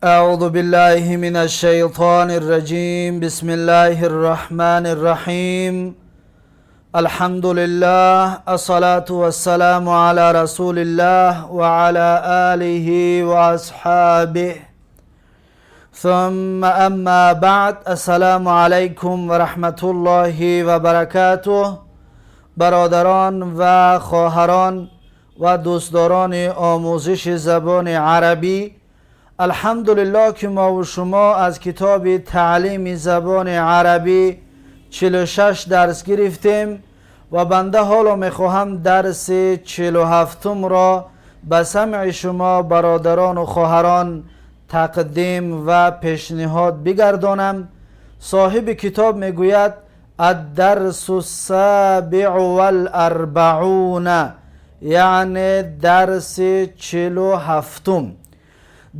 أعوذ بالله من الشيطان الرجيم. بسم الله الرحمن الرحيم. الحمد لله، الصلاة والسلام على رسول الله وعلى آله وأصحابه، ثم أما بعد. السلام عليكم ورحمة الله وبركاته. برادران و خواهران و دوستداران آموزش زبان عربی، الحمدلله که ما و شما از کتاب تعلیم زبان عربی 46 درس گرفتیم و بنده حالا میخواهم درس 47 را به سمع شما برادران و خواهران تقدیم و پیشنهاد بگردانم. صاحب کتاب میگوید: الدرس السابع والاربعون، یعنی درس 47.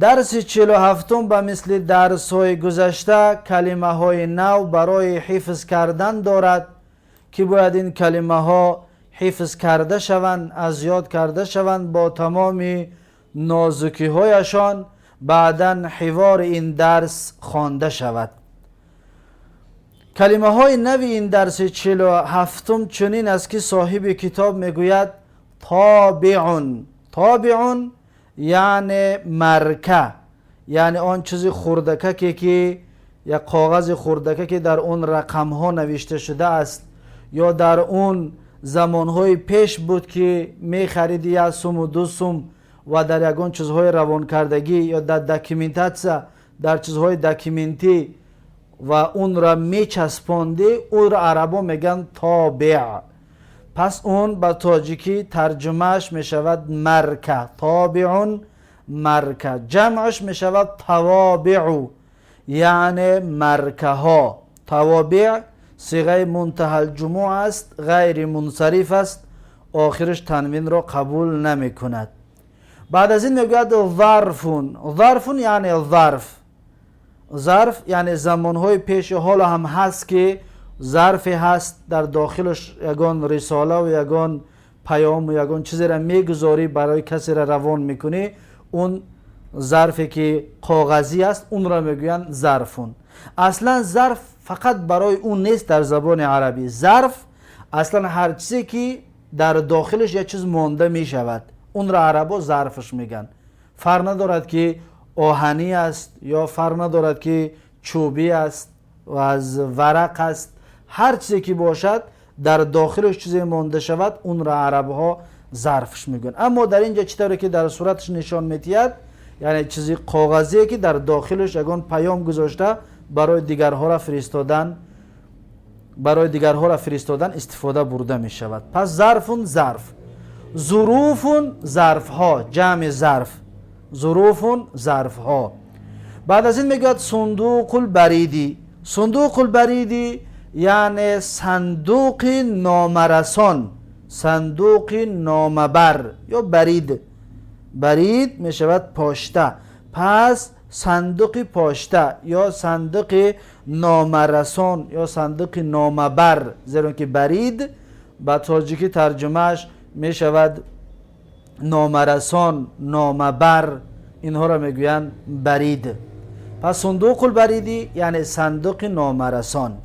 درس 47 به مثل درس های گذشته کلمه های نو برای حفظ کردن دارد که باید این کلمه ها حفظ کرده شوند، از یاد کرده شوند با تمام نازکی هایشان، بعدا حوار این درس خوانده شود. کلمه های نو این درس 47 چنین است که صاحب کتاب میگوید: طابع. طابع یعنی марка، یعنی آن چیزی خردککی که یک کاغذ خردکه که در اون رقم ها نوشته شده است، یا در اون زمانهای پیش بود که میخریدی یک سوم و دو سوم و در یگان چیزهای روان کردگی یا در документация، در چیزهای документӣ و اون را میچسپاندی، او را عربا میگن طابع. پس اون به تاجیکی ترجمهش میشود марка. طابع марка، جمعش میشود طوابع، یعنی марка ها. طوابع صیغه منتهی الجموع است، غیر منصرف است، آخرش تنوین را قبول نمی کند. بعد از این میگوید ظرف. ظرف یعنی ظرف. ظرف یعنی زمانهای پیش، حالا هم هست که ظرفی هست، در داخلش یگان رساله و یگان پیام و یگان چیزی را میگذاری، برای کسی را روان میکنی. اون ظرفی که کاغذی است، اون را میگویند ظرف. اصلا ظرف فقط برای اون نیست. در زبان عربی ظرف اصلا هر چیزی که در داخلش یک چیز مانده میشود، اون را عربا ظرفش میگن. فرق ندارد که آهنی است یا فرق ندارد که چوبی است و از ورق است. هر چیزی که باشد، در داخلش چیزی مانده شود، اون را عرب ها ظرفش میگن. اما در اینجا چطوری که در صورتش نشان میدهد، یعنی چیزی کاغذی که در داخلش یگان پیام گذاشته برای دیگرها را فرستادن، برای دیگرها را فرستادن استفاده برده می شود. پس ظرف ظرف. ظروف ظرف ها، جمع ظرف. ظروف ظرف ها. بعد از این میگوید صندوق البریدی. صندوق البریدی یعنی صندوق نامه‌رسان، صندوق نامه‌بر یا برید. برید می شود почта. پس صندوق почта یا صندوق نامه‌رسان یا صندوق نامه‌بر، زیرا که برید به تاجیکی ترجمهش می شود نامه‌رسان، نامه‌بر. اینها را میگویند برید. پس صندوق البریدی یعنی صندوق نامه‌رسان،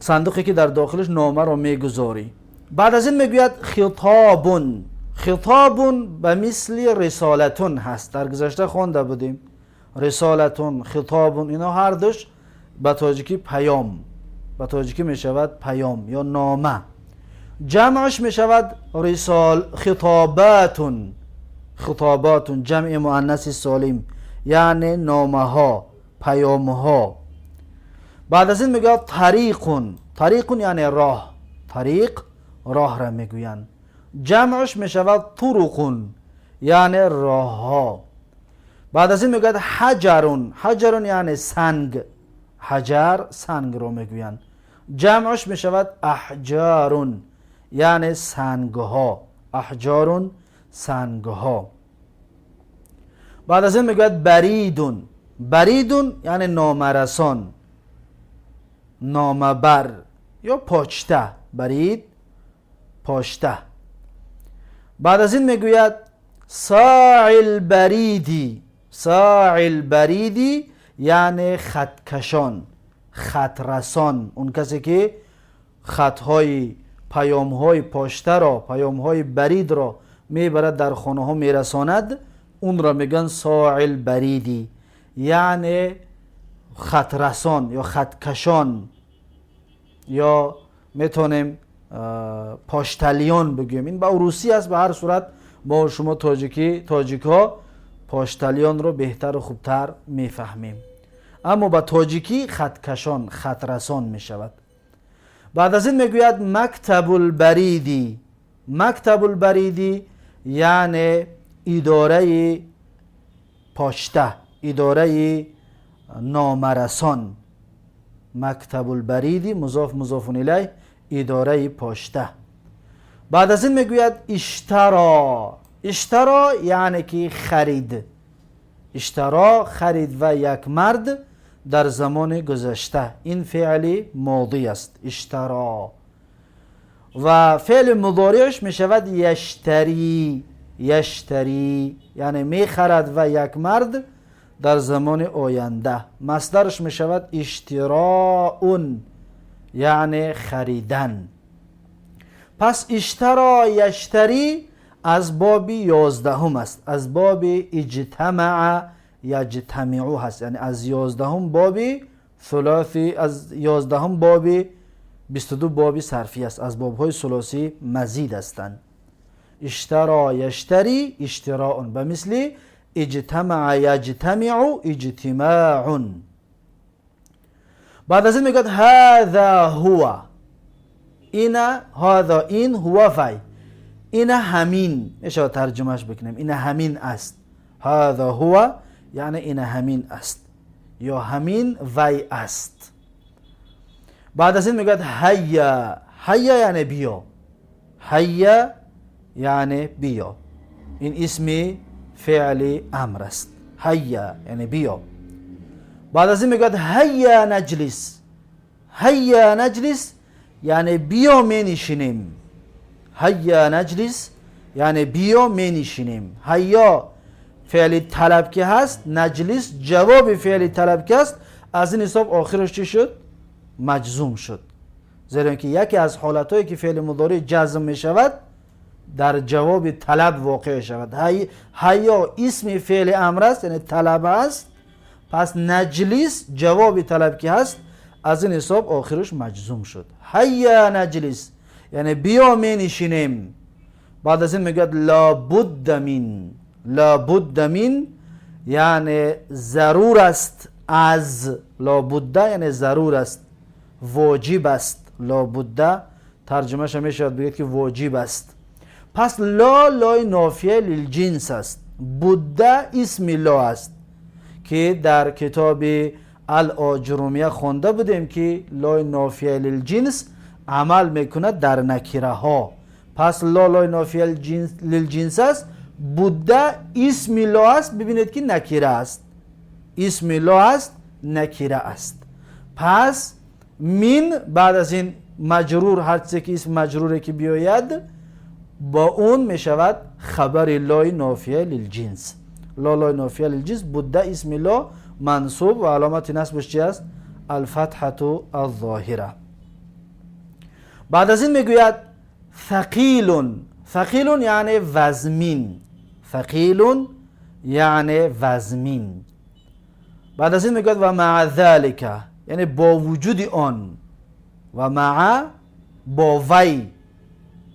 صندوقی که در داخلش نامه را میگذاری. بعد از این میگوید خطاب. خطاب به مثل رسالة هست. در گذشته خوانده بودیم، رسالة، خطاب، اینا هر دوش به تاجیکی پیام، به تاجیکی میشود پیام یا نامه. جمعش میشود رسال خطابات. خطابات جمع مؤنث سالم، یعنی نامه ها، پیام ها. بعد از این میگوید طریق. طریق یعنی راه. طریق راه را میگویند. جمعش میشود طرق، یعنی راه ها. بعد از این میگوید حجر. حجر یعنی سنگ. حجر سنگ رو میگویند. جمعش میشود احجار، یعنی سنگ ها. احجار سنگ ها. بعد از این میگوید برید. برید یعنی نامه‌رسان، نامه‌بر یا почта. برید почта. بعد از این میگوید ساعی البریدی. Саил бариди яъне хаткашон, хатрасон, он касе ки хатҳои паёмҳои поштаро, паёмҳои баридро мебарад, дар хонаҳо мерасонад, онро мегӯянд соил бариди, яъне хатрасон ё хаткашон, ё метавонем почтальон бигӯем. Ин ба русӣ аст. Ба ҳар сурат мо шумо тоҷикӣ, тоҷикҳо почтальонро беҳтару хубтар мефаҳмем, аммо ба тоҷикӣ хаткашон, хатрасон мешавад. Баъд аз ин мегӯяд мактабулбариди. Мактабулбариди яъне идораи почта, идораи номарасон. Мактабулбариди музоф музофун илайҳ, идораи почта. Баъд аз ин мегӯяд иштаро. Иштаро яъне ки харид. Иштаро харид ва як мард дар замони гузашта. Ин феъли модӣ аст, иштаро, ва феъли мудориъш мешавад яштарӣ. Яштарӣ яъне мехарад ва як мард дар замони оянда. Масдараш мешавад иштироун, яъне харидан. Пас иштаро, яштарӣ аз боби 11-ум аст, аз боби иҷтамаа яҷтамиу ҳаст, яъне аз 11-ум боби сулоси, аз 11-ум боби 22 боби сарфӣ аст, аз бобҳои сулосӣ мазид ҳастанд. Иштаро, яштарӣ, иштироун, ба мисли иҷтамаа яҷтамиу иҷтимаун. Баъд аз ин мегӯяд ҳаза ҳува. Ина ҳаза ин, ҳува вай, ина ҳамин мешавад тарҷумааш бикунем, ина ҳамин аст. Ҳаза ҳува яъне ина ҳамин аст ё ҳамин вай аст. Баъд аз ин мегӯяд ҳайя. Ҳайя яъне биё. Ҳайя яъне биё. Ин исми феъли амр аст. Ҳайя яъне биё. Баъд аз ин мегӯяд ҳайя наҷлис. Ҳайя наҷлис яъне биё менишинем. Ҳайя наҷлис яъне биё менишинем. Ҳайё феъли талаб ки ҳаст, наҷлис ҷавоби феъли талаб ки аст, аз ин ҳисоб охираш чӣ шуд? Маҷзум шуд. Зеро ки яке аз ҳолатҳое ки феъли мудорӣ ҷазм мешавад, дар ҷавоби талаб воқеъ шавад. Ҳайё исми феъли амр аст, яъне талаб аст, пас наҷлис ҷавоби талаб ки ҳаст, аз ин ҳисоб охираш маҷзум шуд. Ҳайя наҷлис яъне биё менишинем. Баъд аз ин мегӯяд лабудда мин. Лабудда мин яъне зарур аст аз. Лабудда яъне зарур аст, воҷиб аст. Лабудда тарҷумаша мешавад бигӯяд ки воҷиб аст. Пас ло лои нофия лилҷинс аст, будда исми ло аст ки дар китоби ал-оҷрумия хонда будем ки лои нофия лилҷинс амал мекунад дар накираҳо. Пас ло лои нофия лилҷинс аст, будда исми ло аст. Бибинед ки накира аст, исми ло аст, накира аст. Пас мин баъд аз ин маҷрур, ҳар чизе ки исм маҷруре ки биёяд, бо он мешавад хабари лои нофия лилҷинс. Ло лои нофия лилҷинс, будда исми ло мансуб ва аломати насбаш чи аст? Алфатҳату алзоҳира. Баъд аз ин мегӯяд фақилун. Фақилун яъне вазмин. Фақилун яъне вазмин. Баъд аз ин мегӯяд ва маа залика, яъне бо вуҷуди он. Ва маа бо вай,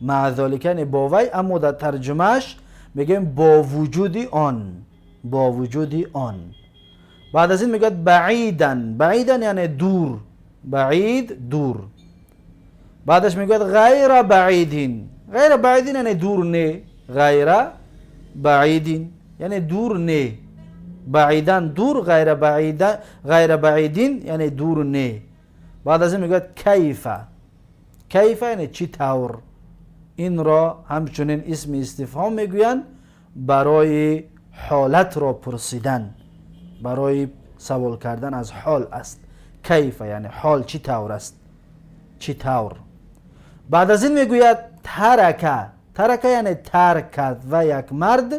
маа залика яъне бо вай, аммо дар тарҷумааш мегӯем бо вуҷуди он, бо вуҷуди он. Баъд аз ин мегӯяд баидан. Баидан яъне дур, баид дур. Баъдаш мегӯяд ғайра баидин. Ғайра баидин яъне дур не, ғайра баидин яъне дур не, баидан дур, ғайра баида, ғайра баидин яъне дур не. Баъд аз ин мегӯяд кайфа. Кайфа яъне чӣ тавр. Инро ҳамчунин исми истифҳом мегӯянд барои ҳолатро пурсидан, барои савол кардан аз ҳол аст. Кайфа яъне ҳол чӣ тавр аст, чӣ тавр. Баъд аз ин мегӯяд тарака. Тарака яъне тарк кард ва як мард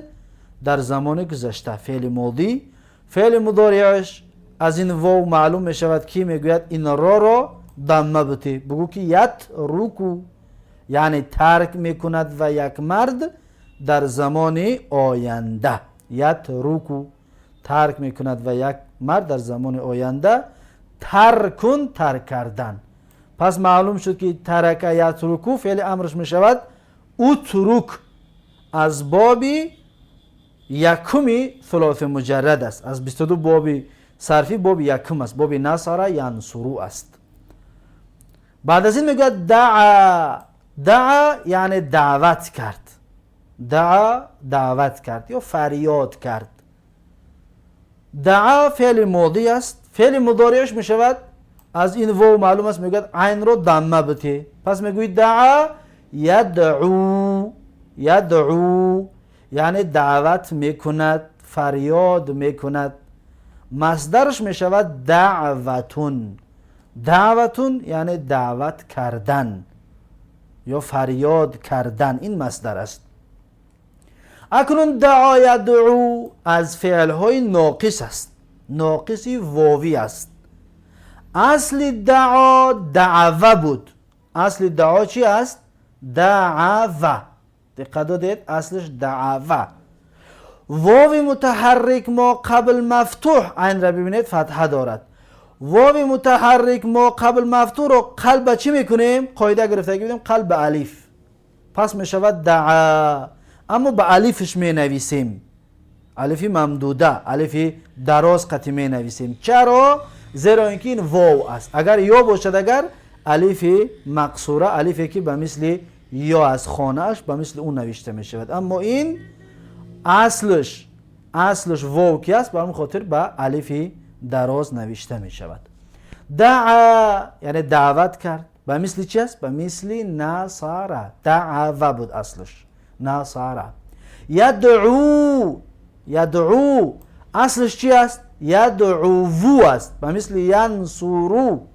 дар замони гузашта, феъли модӣ. Феъли мудориаш аз ин вов маълум мешавад, ки мегӯяд ин роро дамма бутӣ, бугӯ ки ятруку, яъне тарк мекунад ва як мард дар замони оянда. Ятруку тарк мекунад ва як мард дар замони оянда. Таркун тарк кардан. Пас маълум шуд, ки тарака ятруку феъли амрш мешавад утрук, аз боби якуми сулоси муҷаррад аст. Аз 22 боби сарфӣ боби якум аст, боби насара янсуру аст. Баъд аз ин мегӯяд даъа. Даъа яъне даъват кард. Даъа даъват кард ё фарёд кард. Даъа феъли модӣ аст. Феъли мудориаш мешавад, аз ин вов маълум аст, мегӯяд айнро дамма бутӣ. Пас мегӯи даъа ядъу. Ядъу яъне даъват мекунад, фарёд мекунад. Масдараш мешавад даъватун. Даъватун яъне даъват кардан ё фарёд кардан, ин масдар аст. Акнун даъа ядъу аз феълҳои ноқис аст, ноқиси вовӣ аст. Асли даъо даъва буд. Асли даъо чи аст? Даъава. Диққат додед, аслиш даъава. Вови мутаҳаррик мо қабл мафтуҳ, айнра бибинед, фатҳа дорад. Вови мутаҳаррик мо қабл мафтуҳро қалб ба чӣ мекунем? Қоида гирифтагӣ будем, қалб ба алиф. Пас мешавад даъа, аммо ба алифш менависем, алифи мамдуда, алифи дароз қатӣ менависем. Чаро? Зеро ин ки ин вов аст. Агар ё бошад, агар алифи мақсура, алифе ки ба мисли ё аз хонааш, ба мисли ӯ навишта мешавад. Аммо ин аслш вов ки аст, ба ҳамин хотир ба алифи дароз навишта мешавад. Даъа яъне даъват кард. Ба мисли чи аст? Ба мисли насара. Даъава буд аслш, насара. Ядъу. Ядъу аслш чи аст? Ядъуву аст, ба мисли янсуру.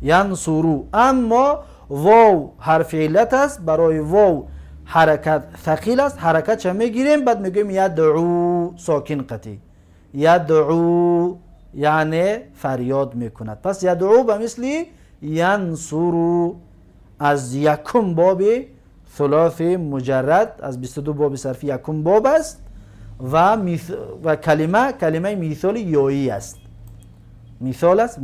Янсуру. Аммо вов ҳарфи иллат аст, барои вов ҳаракат thақил аст, ҳаракатша мегирем, баъд мегӯем ядъу сокин қатӣ. Ядъу яъне фарёд мекунад. Пас ядъу ба мисли янсуру аз якум боби сулоси муҷаррад, аз 22 боби сарфи якум боб аст ва калима калимаи мисоли ёӣ аст. Мисол аст,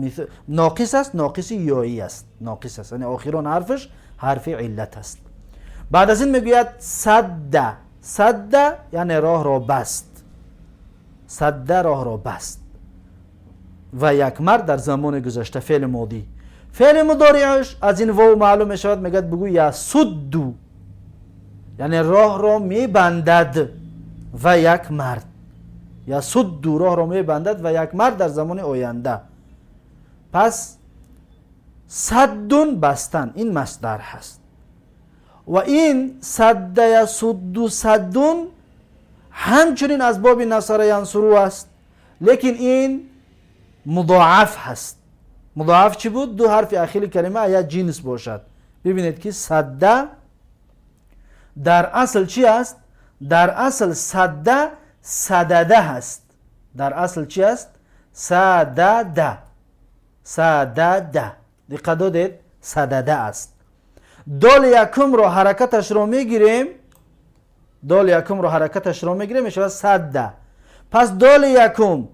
ноқис аст, ноқиси ёӣ аст, ноқис аст, яъне охирон ҳарфаш ҳарфи иллат аст. Баъд аз ин мегӯяд садда. Садда яъне роҳро баст. Садда роҳро баст ва як мард дар замони гузашта, феъли модӣ. Феъли мудориаш аз ин вов маълум мешавад, мегӯяд бугӯ ясудду, яъне роҳро мебандад ва як мард. Ясудду роҳро мебандад ва як мард дар замони оянда. Пас саддун бастан, ин масдар ҳаст. Ва ин садда ясудду саддун ҳамчунин аз боби насара янсуру аст, лекин ин мудоаф ҳаст. Мудоаф чӣ буд? Ду ҳарфи ахири калима як ҷинс бошад. Бибинед, ки садда дар асл чи аст? Дар асл садда садада ҳаст. Дар асл чи аст? Садада. Садада. Диққат додед, садада аст. Доли якумро ҳаракаташро мегирем, доли якумро ҳаракаташро мегирем, мешавад садда. Пас доли якум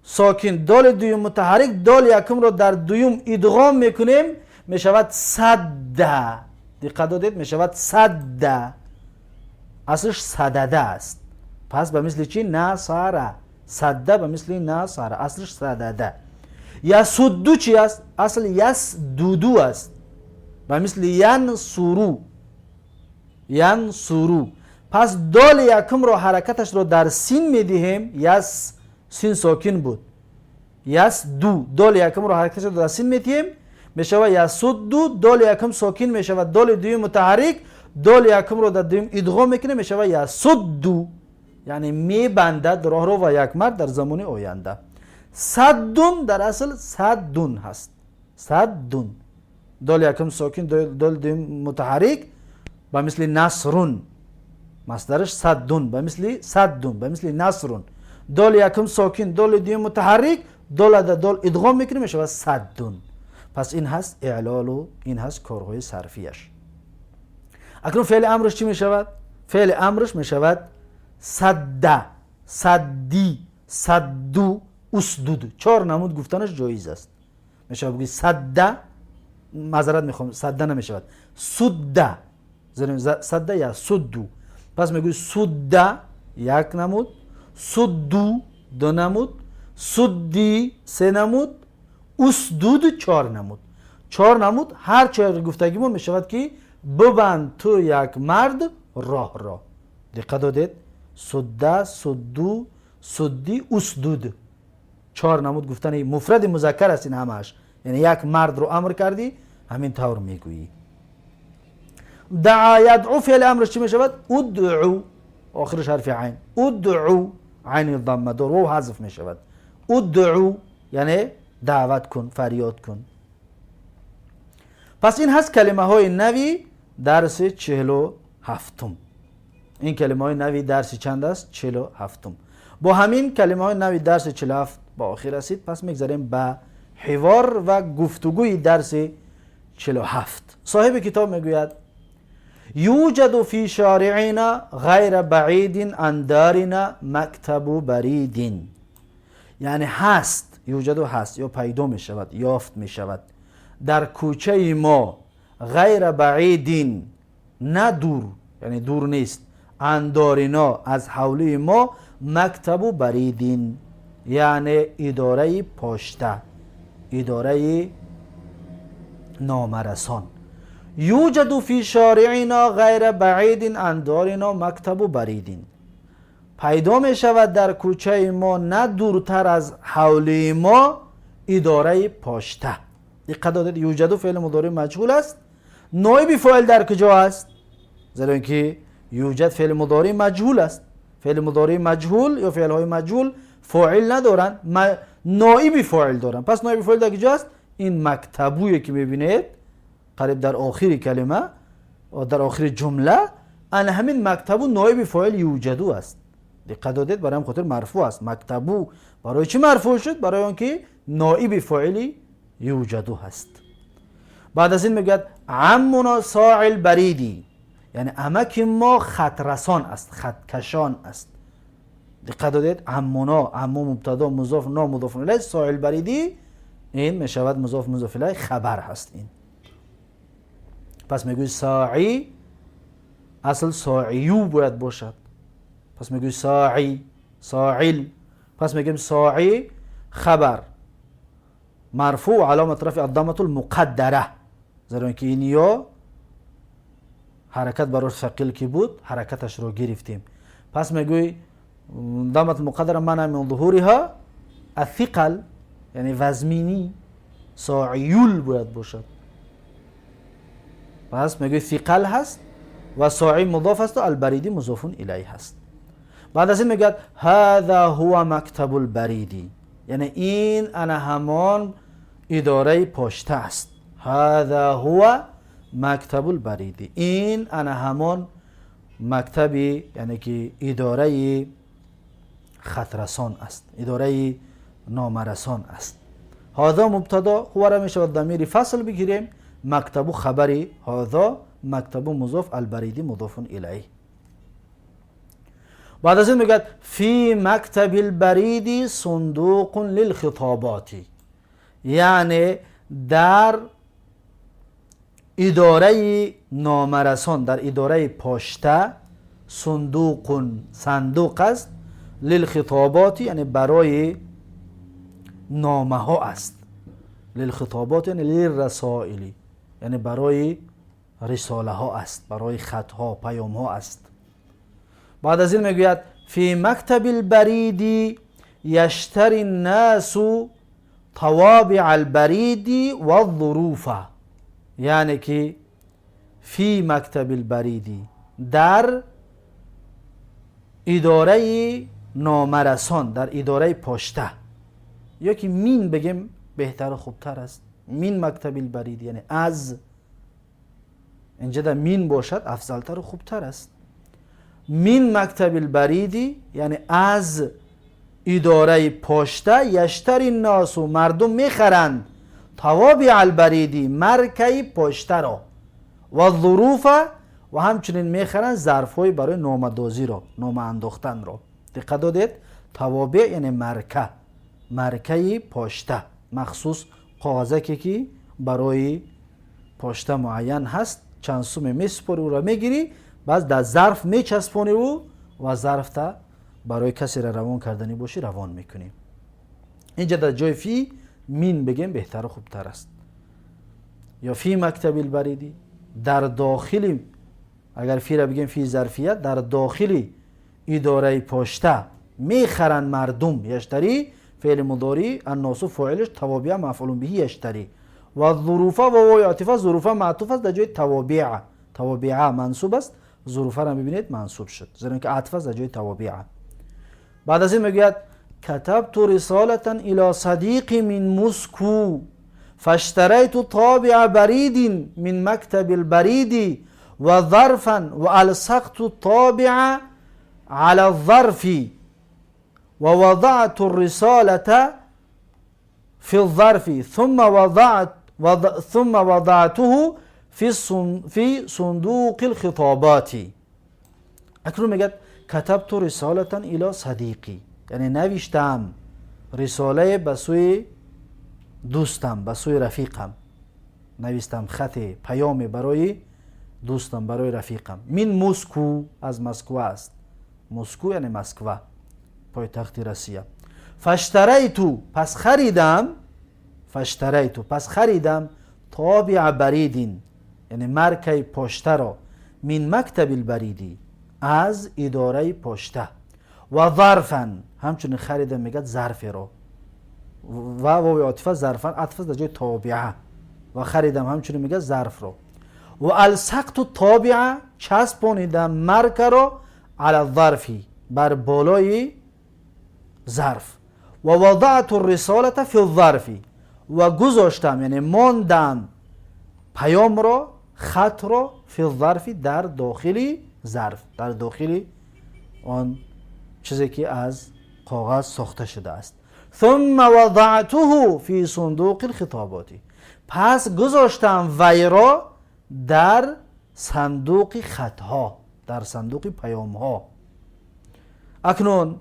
сокин, доли дуюм мутаҳаррик, доли якумро дар дуюм идғом мекунем, мешавад садда. Диққат додед, мешавад садда. Аслш садада аст. Пас ба мисли чи? Насара. Садда ба мисли насара, аслш садада. Ясудду чи аст? Асл ясдуду аст, ба мисли янсуру. Янсуру. Пас доли якумро ҳаракаташро дар син медиҳем. Яс, син сокин буд, ясду. Доли якумро ҳаракаташро дар син медиҳем, мешавад ясудду. Доли якум сокин мешавад, доли дуюм мутаҳаррик, доли якумро дар дуюм идғом мекунем, мешавад ясудду, яъне мебандад роҳро ва як мард дар замони оянда. Саддун дар асл саддун ҳаст. Саддун, доли якум сокин, доли дуюм мутаҳаррик, ба мисли насрун. Масдараш саддун, ба мисли саддун, ба мисли насрун. Доли якум сокин, доли дуюм мутаҳаррик, дола да дол идғом мекунем, мешавад саддун. Пас ин ҳаст иълолу, ин ҳаст корҳои сарфияш. Акнун феъли амрш чӣ мешавад? Феъли амрш мешавад садда, садди, садду, усдуд. Чор намуд гуфтанаш ҷоиз аст. Мешавад бигӯи садда, маъзарат мехоҳам, садда намешавад, судда, садда я судду. Пас мегӯи судда як намуд, судду ду намуд, судди се намуд, усдуд чор намуд. Чор намуд ҳар чор гуфтагимон мешавад, ки бибанд ту як мард роҳро. Диққат додед? Судда, судду, судди, усдуд, чор намуд гуфтани муфради музаккар аст ин ҳамааш. Яъне як мардро амр кардӣ, ҳамин тавр мегӯӣ. Даъа ядъу, феъли амрш чӣ мешавад? Удъу, охираш ҳарфи айн, удъу, айни даммадор, вов ҳазф мешавад. Удъу яъне даъват кун, фарёд кун. Пас ин ҳаст калимаҳои нави дарси 47-ум. Ин калимаҳои нави дарси чанд аст? 47-ум. Бо ҳамин калимаҳои нави дарси 47 ба охир расид. Пас мегзарем ба ҳивор ва гуфтугӯи дарси 47. Соҳиби китоб мегӯяд: юҷаду фи шориина ғайра баидин ан дарина мактабу баридин. Яъне ҳаст, юҷаду ҳаст ё пайдо мешавад, ёфт мешавад дар кӯчаи мо, ғайра баидин, на дур, яъне дур нест, ан дорино, аз ҳавлии мо, мактабу баридин, яъне идораи пошта, идораи номарасон. Юҷаду фи шориина ғайра баидин ан дорино мактабу баридин. Пайдо мешавад дар кӯчаи мо, на дуртар аз ҳавлии мо, идораи пошта. Диққат додед? Юҷаду феъли мудори маҷҳул аст. Ноиби фоил дар куҷо аст? Зеро ин ки юҷад феъли мудори маҷҳул аст. Феъли мудори маҷҳул ё феълҳои маҷҳул фоил надоранд, ноиби фоил доранд. Пас ноиби фоил дар куҷо аст? Ин мактабуе ки мебинед, қариб дар охири калима, дар охири ҷумла, ана ҳамин мактабу ноиби фоил юҷаду аст. Диққат додед? Барои ҳам хотир марфӯъ аст. Мактабу барои чӣ марфӯъ шуд? Барои он ки ноиби фоили юҷаду ҳаст. Баъд аз ин мегӯяд: аммуно соил бариди, яъне амаки мо хатрасон аст, хаткашон аст. Диққат додед? Аммуно, амму мубтадо, музоф, но музофун илай, соил бариди ин мешавад музоф, музоф илай, хабар ҳаст ин. Пас мегӯи соӣ, асл соию бояд бошад. Пас мегӯи соӣ, соил. Пас мегӯем соӣ хабар марфӯъ, аломат рафи аддамату лмуқаддара, зеро ин ки ин ё ҳаракат барош сақил ки буд, ҳаракаташро гирифтем. Пас мегӯй дамат муқаддара мана мин зуҳуриҳа атhiқал, яъне вазминӣ, соиюл бояд бошад. Пас мегӯй сиқал ҳаст ва сои мудоф асту албариди музофун илай ҳаст. Баъд аз ин мегӯяд: ҳаза ҳува мактабу лбариди, яъне ин ана ҳамон идораи пошта аст. Ҳаза ҳува мактабу лбариди, ин ана ҳамон мактаби, яъне ки идораи хатрасон аст, идораи номарасон аст. Ҳозо мубтадо, ҳувара мешавад дамири фасл бигирем, мактабу хабари ҳозо, мактабу музоф, албариди музофун илайҳ. Баъд аз ин мегӯяд: фи мактаби лбариди сундуқун лилхитоботи, яъне дар идораи номарасон, дар идораи пошта, сундуқун сандуқ аст, лилхитоботи яъне барои номаҳо аст, лилхитобот яъне лиррасоили, яъне барои рисолаҳо аст, барои хатҳо, паёмҳо аст. Баъд аз ин мегӯяд: фи мактаби лбариди яштари ннасу тавобиа албариди ваззуруфа, яъне ки фи мактаби лбариди, дар идораи номарасон, дар идораи пошта, ё ки мин бигем беҳтару хубтар аст, мин мактаби лбариди, яъне аз инҷа да мин бошад афзалтару хубтар аст. من مكتب البريد یعنی از اداره پشته، یشتری الناس مردم میخرند، توابع البریدی مرکه پشته را، و ظروف و همچنین میخرند ظرفهای برای نامدازی را، نامه انداختن را. دقت دادید؟ توابع یعنی مرکه، مرکه پشته، مخصوص کاغذکی که برای پشته معین هست، چند سوم میسپری او را میگیری، بعد در ظرف میچسبونی او و ظرف تا برای کسی را روان کردنی باشی روان میکنی. اینجا در جای في من بگیم بهتر و خوبتر است. یا في مكتب البريدی در داخل، اگر في را بگیم في ظرفیت، در داخل اداره پشته میخرند مردم. یشتری فعل مضارع، الناس فاعلش، توابع مفعول به یشتری، و ظروف و واو عاطفه، ظروف معطوف است در جای توابع، توابع منصوب است، ظروف را میبینید منصوب شد زیرا که عطف است در جای توابع. بعد از این میگوید كتبت رسالة إلى صديقي من موسكو فاشتريت طابع بريد من مكتب البريد وظرفا وألصقت الطابع على الظرف ووضعت الرسالة في الظرف ثم وضعته في صندوق الخطابات. اکنون میگه كتبت رسالة إلى صديقي یعنی نوشتم رساله به سوی دوستم، به سوی رفیقم، نوشتم خط پیام برای دوستم، برای رفیقم، من مسکو از مسکو است، مسکو یعنی مسکو پایتخت روسیه. فاشتریت پس خریدم، فاشتریت پس خریدم، طابع برید یعنی مرکه پشته را، من مكتب البريدی از اداره پشته، و ظرفا همچنین خریدم میگه ظرفی رو، و واو عاطفه ظرفا عطف در جای تابعه، و خریدم همچنین میگه ظرف رو، و الصقت الطابع چسبانیدم مرکه رو، علی الظرف بر بالای ظرف، و وضعت الرسالة في الظرف و گذاشتم یعنی ماندم پیام را، خط را، في الظرف در داخل ظرف، در داخل آن چیزی که از کاغذ ساخته شده است. ثم وضعته في صندوق الخطابات پس گذاشتم وی را در صندوق خطها، در صندوق پیام ها. اکنون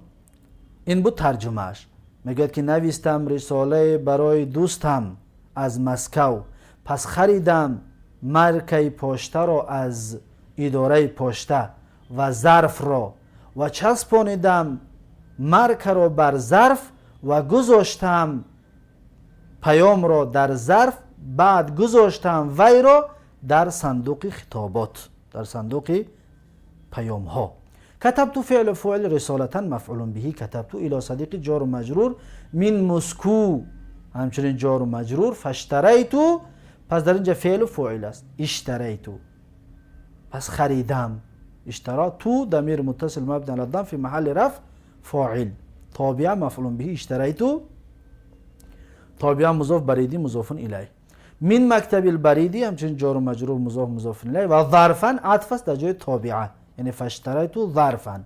این بود ترجمهش. میگوید که نویستم رساله برای دوستم از مسکو، پس خریدم مرکه پشته را از اداره پشته و ظرف را و چسبانیدم مرکه را بر ظرف و گذاشتم پیام را در ظرف، بعد گذاشتم وی را در صندوق خطابات، در صندوق پیام ها. كتبت فعل فاعل، رسالة مفعول به، كتبت إلى صديقي جار و مجرور، من مسکو همچنین جار و مجرور، فاشتریت پس در اینجا فعل و فاعل است، اشتریت پس خریدم، اشترى تو ضمیر متصل مبنی على الضم في محل رفع فاعل، طابع مفعول به، اشتریت طابع مضاف، بریدی مضاف الیه، من مكتب البريدی همچنین جار و مجرور مضاف مضاف الیه، و ظرفا عطف است در جای تابعه یعنی فاشتریت ظرفا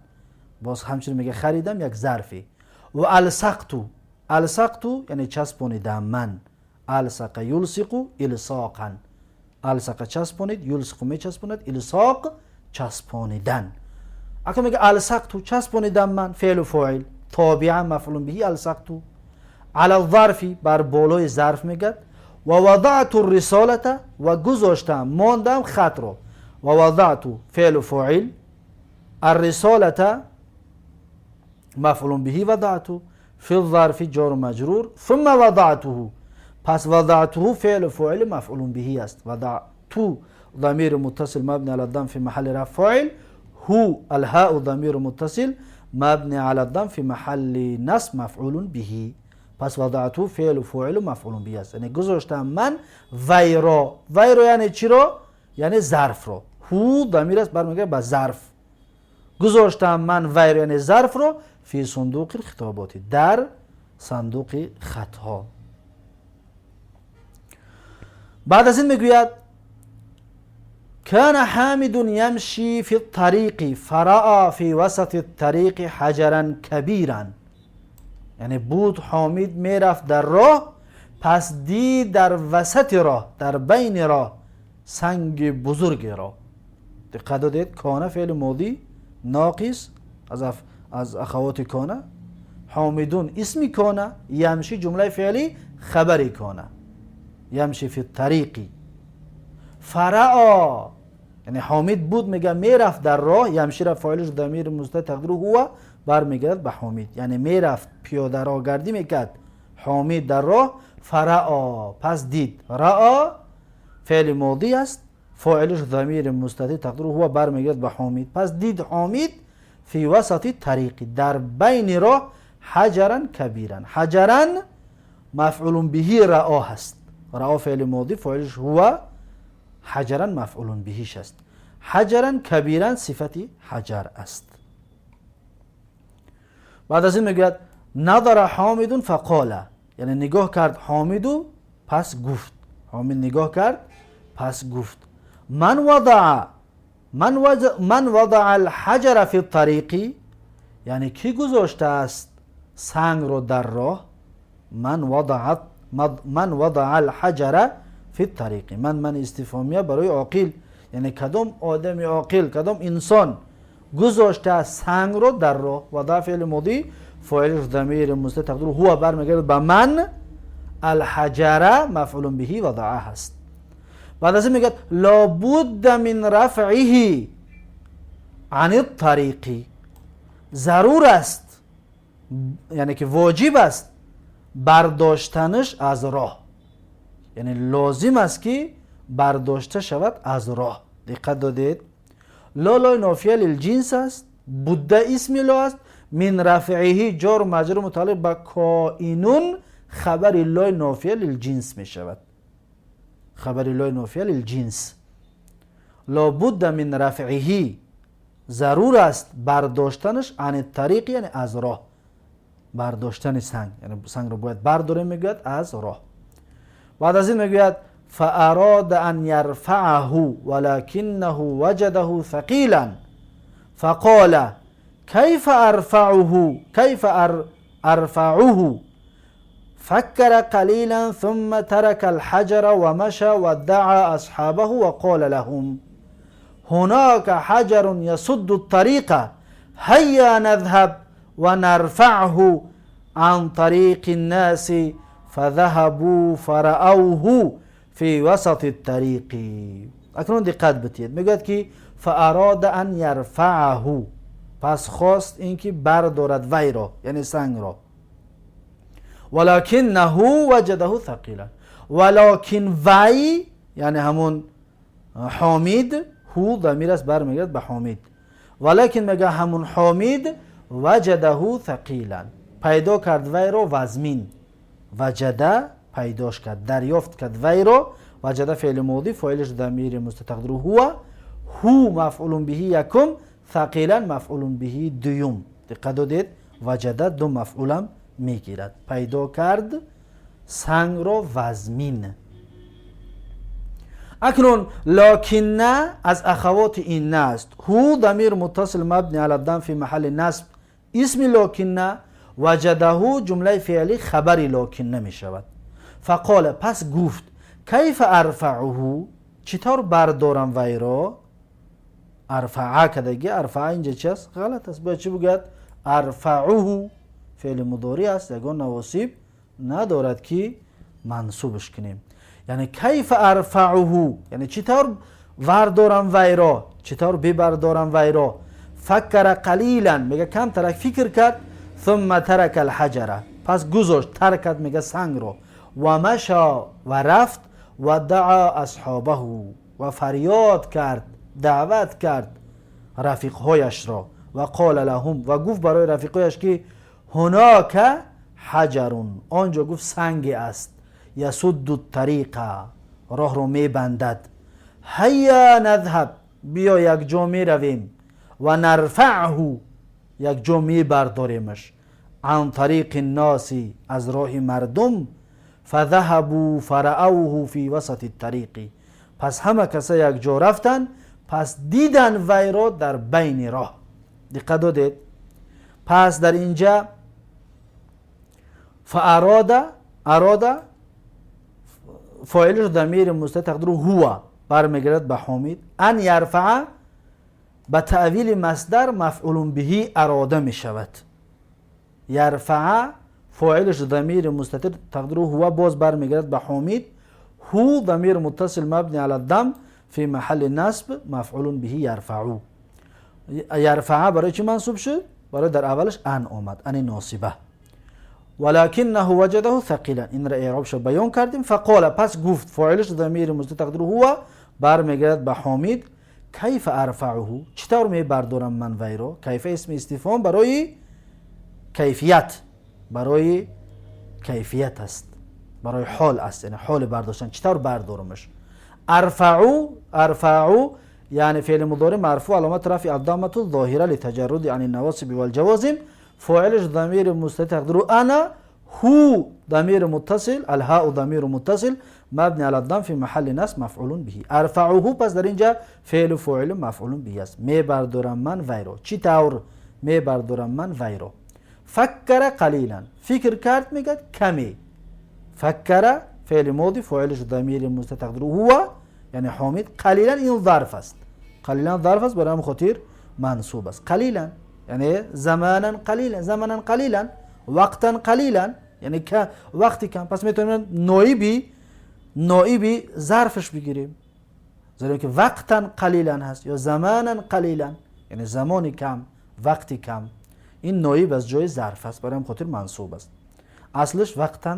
باز همچنین میگه خریدم یک ظرفی، و الصقت، الصقت یعنی چسبانیدم من، الصق یلصق الصاقا، الصق چسبانید، یلصق میچسباند، الصاق چسبانیدن. اکنون میگه الصقت چسبانیدم من، فعل و فاعل، تابع مفعول به، الصقت على الظرف بر بالای ظرف میگه، و وضعت الرسالة و گذاشتم ماندم خط رو، و وضعت فعل و فاعل، الرسالة مفعول به، وضعت في الظرف جار و مجرور، ثم وضعته پس وضعته فعل فاعل مفعول به است، وضعت ضمير متصل مبني على الضم في محل رفع فاعل، هو الهاء ضمير متصل مبني على الضم في محل نصب مفعول به. پس وضعته فعل فاعل مفعول به است، یعنی گذاشتم من وی را، وی را یعنی چی را؟ یعنی ظرف را، هو ضمیر است برمیگرده به ظرف، گذاشتم من وی را یعنی ظرف را، في صندوق الخطابات در صندوق خطها. بعد از این میگوید كان حامد يمشي في الطريق فرأى في وسط الطريق حجرا كبيرا. یعنی بود حامد میرفت در راه، پس دید در وسط راه، در بین راه سنگ بزرگ را. دقت دادید؟ كان فعل ماضی ناقص از اخوات كان، حامد اسم كان، يمشي جمله فعلی خبر كان، يمشي في الطريق. فرأى یعنی حامد بود میگه میرفت در راه، يمشي را فاعلش ضمیر مستتر تقدیره هو برمیگرد به حامد، یعنی میرفت پیاده راه گردی میکرد حامد در راه. فرأى پس دید، رأى فعل ماضی است، فاعلش ضمیر مستتر تقدیره هو برمیگرد به حامد. پس دید حامد في وسط الطريق در بین راه حجرا كبيرا. حجرا مفعول به رأى هست، رأى فعل ماضی فاعلش هو، حجرا مفعول بهش است. حجرا كبيرا صفت حجر است. بعد از این میگوید نظر حامد فقال، یعنی نگاه کرد حامد پس گفت، حامد نگاه کرد پس گفت من وضع الحجر في الطريق، یعنی کی گذاشته است سنگ رو در راه. من وضع الحجر في الطريق، من استفهامیه برای عاقل، یعنی کدام آدم عاقل، کدام انسان گذاشته سنگ رو در راه. وضع فعل ماضی فاعلش ضمیر مستتر تقدیره هو برمیگرده به من، الحجر مفعول به وضع هست. بعد از این میگه لابد من رفعه عن الطريق، ضرور است یعنی که واجب است برداشتنش از راه، یعنی لازم است که برداشته شود از راه. دقت دادید؟ لا لای نافیه للجنس است، بد اسم لا است، من رفعه جار و مجرور متعلق به کائنون خبر لای نافیه للجنس می شود، خبر لای نافیه للجنس. لابد من رفعه ضرور است برداشتنش عن الطریق یعنی از راه، برداشتن سنگ، یعنی سنگ رو باید برداریم میگوید از راه. بعد از این میگوید فأراد أن يرفعه ولكنه وجده ثقيلا فقال كيف أرفعه كيف أرفعه فكر قليلا ثم ترك الحجر ومشى ودعا أصحابه وقال لهم هناك حجر يسد الطريق هيا نذهب ونرفعه عن طريق الناس فذهبوا فرأوه في وسط الطريق. اکنون دقت بتید، میگوید که فأراد أن يرفعه، پس خواست اینکه بردارد وی را، یعنی سنگ را، ولكنه وجده ثقيلا، ولكن وی یعنی همون حامد، هو ضمیر است برمیگرد به حامد، ولكن میگه همون حامد وجده ثقيلا پیدا کرد وی را وزمین، وجده پیداش کرد، دریافت کرد وی را. وجده فعل ماضی فاعلش ضمیر مستتر تقدیره هو، هو مفعول به یکم، ثقیلا مفعول به دوم. دقت دادید؟ وجده دو مفعولم میگیرد، پیدا کرد سنگ را وزمین. اکنون لكن از اخوات إن است، هو ضمیر متصل مبنی على الضم في محل نصب اسم لكن، وجده جمله فعلی خبر لكن می شود. فقال پس گفت كيف أرفعه، چطور بردارم وی را. أرفع کدگی أرفع اینجا چی است؟ غلط است، باید چی بگوید؟ أرفعه فعل مضارع است، یگان نواصب ندارد که منصوبش کنیم. یعنی كيف أرفعه یعنی چطور وردارم وی را، چطور ببردارم وی را. فكر قليلا میگه کم ترک فکر کرد، ثم ترك الحجر پس گذاشت، ترک کرد میگه سنگ را، و مشى و رفت، و دعا أصحابه و فریاد کرد، دعوت کرد رفیقهایش را، و قال لهم و گفت برای رفیقهایش که هناك حجر، آنجا گفت سنگ است، يسد الطريق راه رو میبندد، هيا نذهب بیا یک جا میرویم، و نرفعه یک جا میبرداریمش، عن طريق الناس از راه مردم، فذهبوا فرأوه في وسط الطريق. Пас ҳама каса якҷо рафтанд, пас дидан вайро дар байни роҳ. Диққат додед? Пас дар инҷа فأراد, أراد фоилаш ضمیر مستتر تقدیره هو برمیگرد به حامد. أن يرفع به تأویل مصدر مفعول به أراد میشود. يرفع فاعلش ضمیر مستتر تقدیره هو باز برمیگرد به حامد. هو ضمیر متصل مبنی علی الضم فی محل نصب مفعول به يرفع. يرفع برای چی منصوب شد؟ برای در اولش أن آمد، أن ناصبه. ولكنه وجده ثقيلا. این را اعرابش بیان کردیم. فقال پس گفت، فاعلش ضمیر مستتر تقدیره هو برمیگرد به حامد. كيف أرفعه، چطور می بردارم من وی را؟ كيف اسم استفهام برای کیفیت، برای کیفیت است، برای حال است، یعنی حال برداشتن، چطور بردارمش؟ أرفع، أرفع یعنی فعل مضارع مرفوع، علامت رفع الضمة الظاهرة لتجرد عن النواصب والجوازم. فاعلش ضمیر مستتر تقدیره أنا. هو ضمیر متصل، الهاء ضمیر متصل مبنی على الضم في محل نصب مفعول به أرفعه. پس در اینجا فعل فاعل مفعول به است. می بردارم من وی را، چی طور می بردارم من وی را؟ فكر قليلا، فکر کرد میگه کمی. فكر فعل ماضی، فاعلش ضمیر مستتر تقدیره هو یعنی حامد. قليلا این ظرف است، قليلا ظرف است، برای خاطر منصوب است. قليلا یعنی زمانا قليلا، زمانا قليلا، وقتا قليلا، یعنی که وقتی کم. پس میتونیم نایبی ظرفش بگیریم، زیرا که وقتا قليلا هست یا زمانا قليلا، یعنی زمان کم، وقتی کم. این نایب از جای ظرف است، برای خاطر منصوب است. اصلش وقتا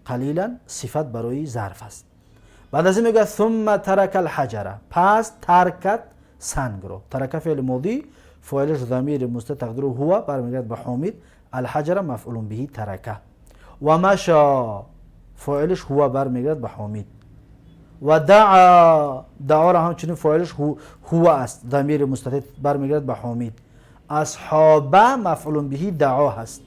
قليلا صفت برای ظرف است. بعد از این میگه ثم ترك الحجر، پس ترک کرد سنگ رو. ترك فعل ماضی، فاعلش ضمیر مستتر تقدیره هو برمیگرد به حامد. الحجر مفعول به ترك. ومشى فاعلش هو برمیگرد به حامد. و دعا، دعا را همچنین فاعلش هو است، ضمیر مستتر برمیگرد به حامد. أصحابه مفعول به دعا هست.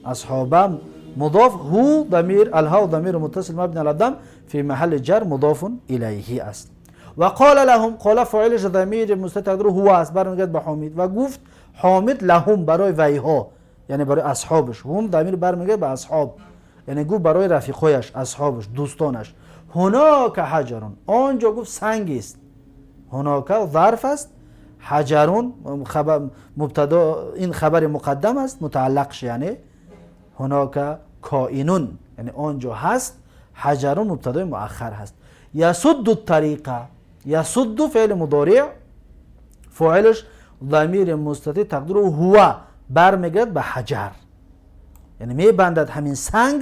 أصحابه مضاف، هو ضمیر، الهاء ضمیر متصل مبنی على الضم في محل جر مضاف الیه است. و قال لهم، قال فاعلش ضمیر مستتر تقدیره هو است، برمیگرد به حامد. و گفت حامد لهم برای ویها، یعنی برای اصحابش. هم ضمیر برمیگرد به اصحاب، یعنی گفت برای رفیقایش، اصحابش، دوستانش. هناك حجر، آنجا گفت سنگ است. هناك ظرف است، حجر خبر مبتدا، این خبر مقدم است، متعلقش، یعنی هناك کائن، یعنی آنجا هست. حجر مبتدای مؤخر هست. يسد الطريق، يسد فعل مضارع، فاعلش ضمیر مستتر تقدیره هو برمیگرد به حجر، یعنی میبندد همین سنگ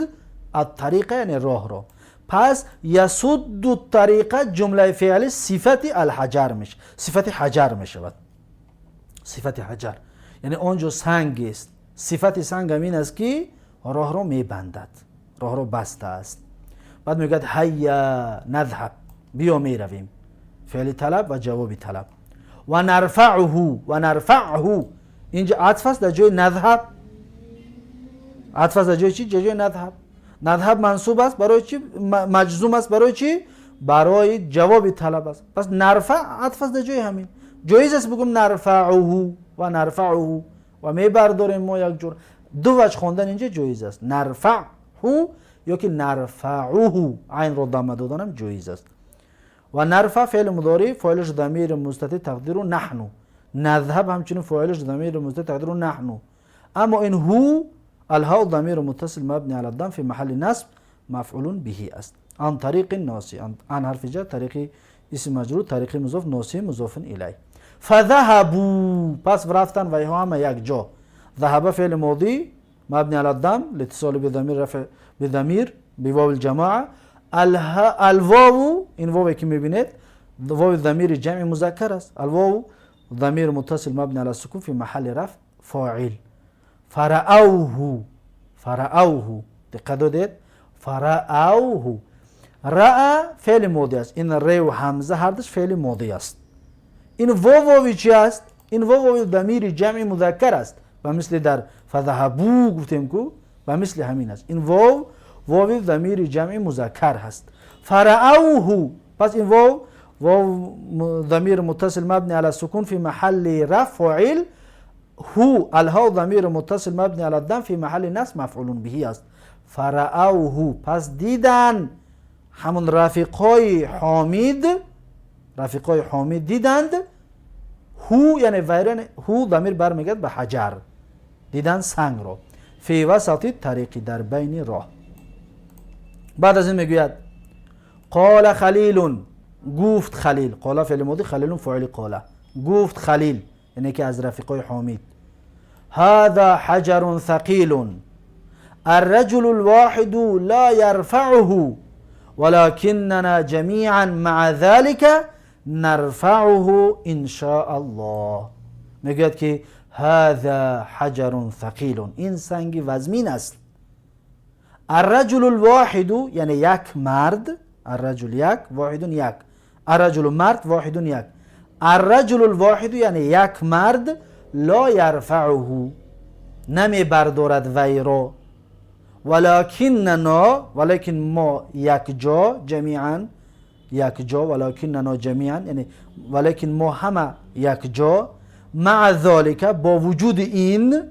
الطريق یعنی راه را. پس يسد الطريق جمله فعلی صفت الحجر میشه، صفت حجر میشود. صفت حجر یعنی آنجا سنگ است، صفت سنگ همین است که راه را میبندد، راه را بسته است. بعد میگه هيا نذهب، بیا میرویم. فعل طلب و جواب طلب. و نرفعه، و نرفعه اینجا عطف است در جای نذهب. عطف است در جای چی؟ جای نذهب. نذهب منصوب است برای چی؟ مجزوم است برای چی؟ برای جواب طلب است. پس نرفع عطف است در جای همین. جایز است بگم نرفعه و نرفعه و میبرداریم ما یک جور. دو وجه خواندن اینجا جایز است، نرفعه یا که نرفعه، عین رو ضمه دادنم جایز است. و نرفع فعل مضارع، فاعلش ضمیر مستتر تقدیره نحن. نذهب همچنین فاعلش ضمیر مستتر تقدیره نحن. اما این هو، الهاء ضمیر متصل مبنی على الضم في محل نصب مفعول به است. عن طريق الناس، عن حرف جر، طريق اسم مجرور، طريق مضاف، الناس مضاف الیه. فذهبوا پس رفتن و همه یک جا. ذهب فعل ماضی مبني على الضم لاتصال بضمير رفع بضمير بواو الجماعة. الواو، این واو که میبینید واو ضمیر جمع مذکر است. الواو ضمیر متصل مبني على السكون في محل رفع فاعل. فرأوه، فرأوه، دقت دادید؟ فرأوه، رأى فعل ماضی است. این ر و همزه هر دوش فعل ماضی است. این واو واوی چی است؟ این واو واوی ضمیر جمع مذکر است و مثل در فذهبوا گفتیم کو و مثل همین است. این واو واو ضمیر جمع مذکر هست. فرأوه. Пас ин вов, вов ضمیر متصل مبنی علی السکون فی محل رفع فاعل، هو الها ضمیر متصل مبنی علی الضم فی محل نصب مفعول به است. فرأوه، پس دیدن همون رفیقای حامد، رفیقای حامد دیدند هو، یعنی ویران، هو ضمیر برمیگرد به حجر، دیدن سنگ رو فی وسط طریقی، در بین راه. بعد از این میگوید قال خلیل، گفت خلیل، قال فعل ماضی، خلیل فاعل قال، گفت خلیل یعنی که از رفیقای حامد، هذا حجر ثقیل الرجل الواحد لا يرفعه ولكننا جميعا مع ذلك نرفعه إن شاء الله. میگوید که هذا حجر ثقیل، این سنگ وزمین است. الرجل الواحد یعنی یک مرد، الرجل یک، واحد یک، الرجل مرد، واحد یک، الرجل الواحد یعنی یک مرد، لا یرفعه نمی بردارد وی را، ولکننا، ولیکن ما یک جا، جمیعا یک جا، ولکننا جمیعا یعنی ولیکن ما همه یک جا، مع ذلك با وجود این،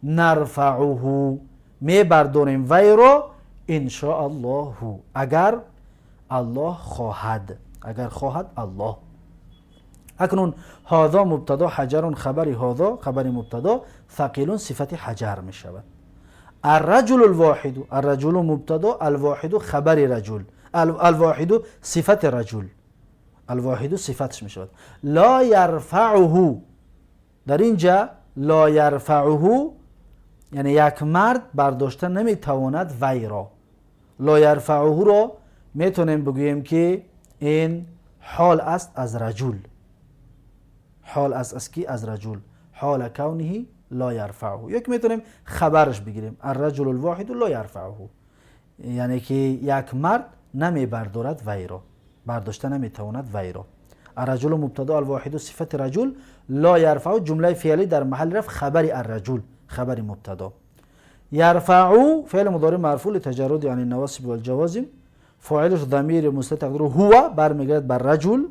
نرفعه می برداریم وی را، ان شاء الله اگر الله خواهد، اگر خواهد الله. اکنون هذا مبتدا، حجر خبر هذا خبر مبتدا، ثقیل صفت حجر می شود. الرجل الواحد، الرجل مبتدا، الواحد خبر رجل، الواحد صفت رجل، الواحد صفتش می شود. لا یرفعه، در اینجا لا یرفعه یعنی یک مرد برداشته نمیتواند وی را. لا یرفعه را میتونیم بگوییم که این حال است از رجل، حال است از کی؟ از رجل، حال کونه لا یرفعه. یک میتونیم خبرش بگیریم الرجل الواحد لا یرفعه، یعنی که یک مرد نمی بردارد وی را، برداشته نمیتواند وی را. الرجل مبتدا، الواحد صفت رجل، لا یرفع جمله فعلی در محل رفع خبر الرجل، خبر مبتدا. یرفع فعل مضارع مرفوع لتجرد عن النواصب والجوازم، فاعلش ضمیر مستتر تقدیره هو، برمیگرد بر رجل.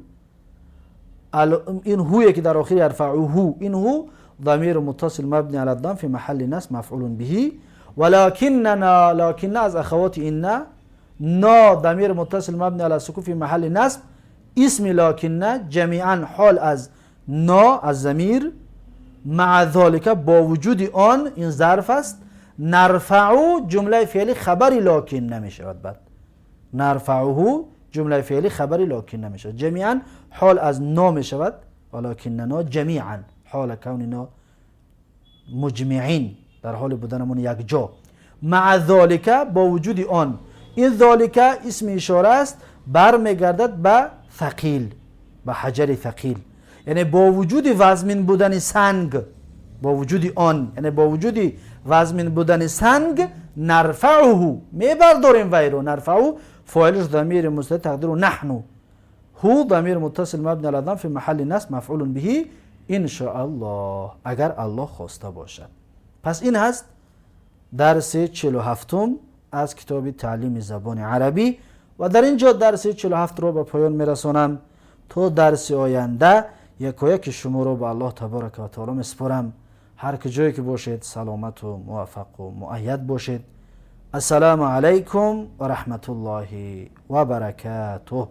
این هو که در آخر یرفعه، این هو ضمیر متصل مبنی علی الضم فی محل نصب مفعول به. ولکننا، لكن از اخوات ان، نا ضمیر متصل مبنی علی السکون فی محل نصب اسم لكن، جمیعا حال از نا از ضمیر، مع ذلك با وجود آن، این ظرف است، نرفع جمله فعلی خبر لكن نمیشود. بعد نرفعه جمله فعلی خبر لكن نمیشود، جمیعا حال از نا میشود، ولکننا جمیعا حال کوننا مجمعین، در حال بودنمون یک جا. مع ذلك با وجود آن، این ذلك اسم اشاره است، برمیگردد به ثقیل، به حجر ثقیل، یعنی با وجود وزمین بودن سنگ، با وجود آن، یعنی با وجود وزمین بودن سنگ، نرفعه میبرداریم وی رو. نرفعه فاعلش ضمیر مستتر تقدیره نحن، هو ضمیر متصل مبنی علی الضم فی محل نصب مفعول به ان شاء الله، اگر الله خواسته باشد. پس این هست درس 47 از کتاب تعلیم زبان عربی و در اینجا درس 47 رو به پایان میرسانم. تا درس آینده یکایک شما رو به الله تبارک و تعالی میسپارم. هر کجایی که باشید سلامت و موفق و مؤید باشید. السلام علیکم و رحمت الله و برکاته.